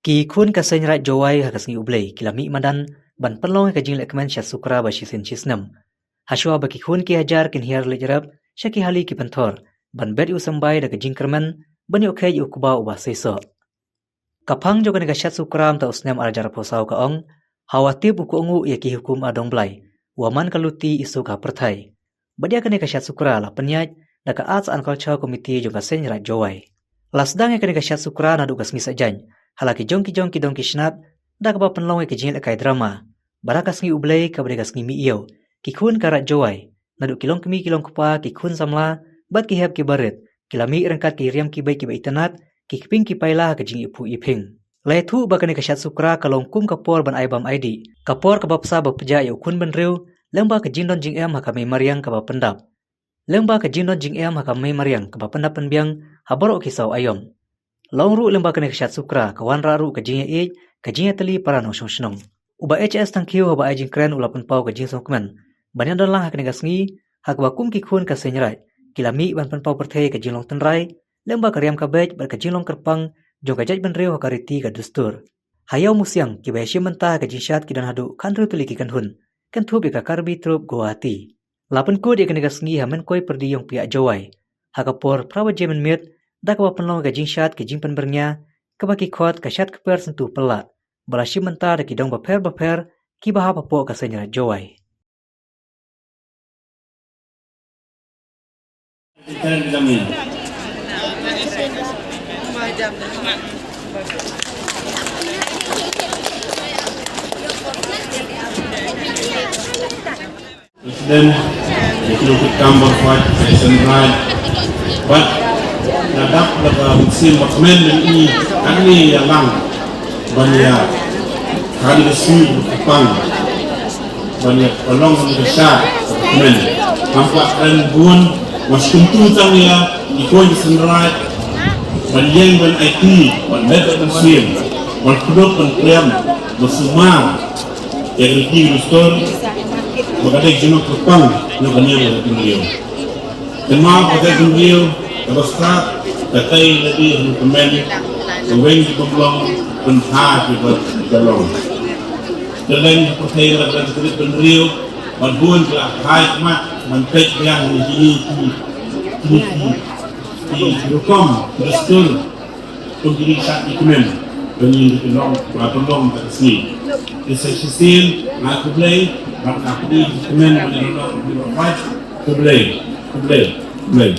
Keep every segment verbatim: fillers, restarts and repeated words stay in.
Ki khun ka Seng Raij Jowai ha ka sngi U Blei ki la mih madan ban pynlong ïa ka jingleh kmen Shat Sukra ba shisien shisnem. Hashwa ba ki khun ki hajar kin hiar leit rep sha ki hali ki pynthor ban bet ïa u symbai da ka jingkyrmen ban ïoh kheit ïa u kba uba seisoh. Ka phang jong kane ka Shat Sukra mynta u snem ar hajar arphew saw ka ong, hawa tip u kohnguh ïa ki hukum adongblai, wa man ka luti isuk ha pyrthei. Bad ïa kane ka Shat Sukra la pynïaid da ka Arts and Culture Committee jong ka Seng Raij Jowai. La sdang ïa kane ka Shat Sukra naduh ka sngi Saitjaiñ ha la ki jong ki jong ki dong ki snat, da kaba pynlong ïa ka jinglehkai drama. Bad ha ka sngi U Blei kaba dei ka sngi mih ïew, ki khun ka Raij Jowai, naduh ki longkmie ki longkpa, ki khun samla bad ki hep ki barit, ki la mih ryngkat ki riam ki beit kiba itynnad, ki kping ki paila ha ka jingïaphuh ïaphieng. La ïathuh ba kane ka Shat Sukra ka long kum ka por ban ai bam ai dih, ka por kaba psa ba pjah ïa u khun bynriew, lyngba ka jingdon jingem ha ka mei mariang kaba pyndap. Lyngba ka jingdon jingem ha ka mei mariang kaba pyndap pynbiang ha baroh ki saw aïom. La ong ruh lyngba kane ka Shat Sukra ka wanrah ruh ka jingïaieit, ka jingïatylli para nongshong shnong. U Bah H S Thangkhiew haba ai jingkren u la pynpaw ka jingsngewkmen ban ïadon lang ha kane ka sngi, ha kaba kum ki khun ka Seng Raij ki la mih ban pynpaw pyrthei ka jinglong tynrai lyngba ka riam ka beit bad ka jinglong kyrpang jong ka jaitbynriew ha ka riti ka dustur. Ha Ïawmusiang kiba ïashim bynta ha ka jingshat ki don haduh khathynriew tylli ki kynhun, kynthup ïa ka Karbi Troupe Guwahati. La pynkut ïa kane ka sngi ha Mynkoi Pyrdi Ïongpiah Jowai ha ka por phra baje mynmiet, da kaba pynlong ïa ka jingshat ki jingpynbyrngia kaba ki khot ka Shat Kper Syntu Pyllah, ba la shim bynta da ki dong bapher bapher kiba hap hapoh ka Seng Raij Jowai. President, ïa ki nongtrei kam bad Vice President, bad nga dap da ka mynsiem ba kmen, mynta ïa kane ïa lang ban ïa kane ka sngi kyrpang ban ïa ka long ka sha kmen. Ngam kwah kren bun, nga sngewthuh tang ïa ki khun ki Seng Raij ban ïeng ban aiti, ban leh ban siem, ban kdup ban pliam, ban sumar ïa ka riti ka dustur, ba ka dei ka jinglong kyrpang jong ka niam ka jaitbynriew. Kynmaw ka jaitbynriew kaba stad, ka tei lade ha kmen, ka weng ka bymlong, pynbha kiba ka long. Ka leng ka pyrthei la ka jaitbynriew, bad bun ki la hai khmat ban peit biang ïa kine ki, kine ki, ki rukom, ki dustur. Kum kine ki shat ki kmen, ba ngin ïa pynlong, ba pynlong ha ka sngi. Te sa shisien nga ai khublei, bad nga ai khublei ki kmen, ba ngin ïa pynlong, khublei, khublei, khublei.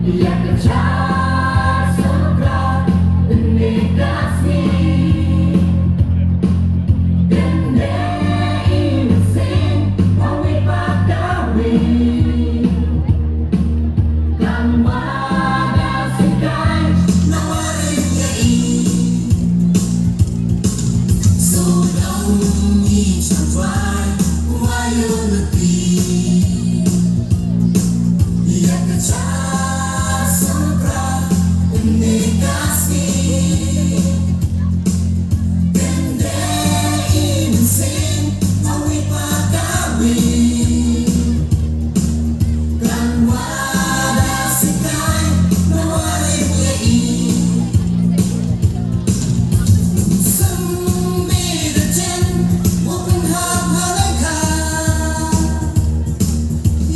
Ïa ka Jaiñtia Sngewthuh, ynne ka sngi. Kynde i mynsiem, uwei pa kawei. Khlem wada sikai, na warim ïa i. Sngewdon i Jaiñtia, wa ïoh lynti. Ïa ka Jaiñtia Sngewthuh, ynne ka sngi. Kynde i mynsiem, uwei pa kawei. Khlem wada sikai, na warim ïa i. Sngewbha da jen, wa pynhap ha lyngkha.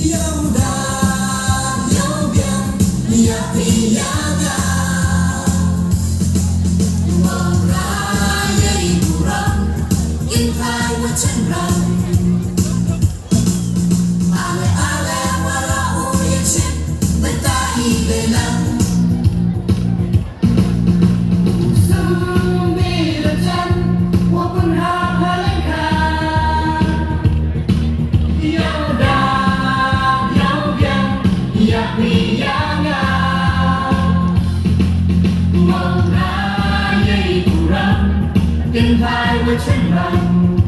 Ïa u dang, ïa u biang, ïa phi ïa nga. Wanrah ïa i burom, kynthei wa shynrang. Ale ale wa la u ïa shim, bynta i dei lang. U sngewbha da jen, wa pynhap ha lyngkha. Ïa u dang, ïa u biang, ïa phi ïa nga. Wanrah ïa i burom, kynthei wa shynrang.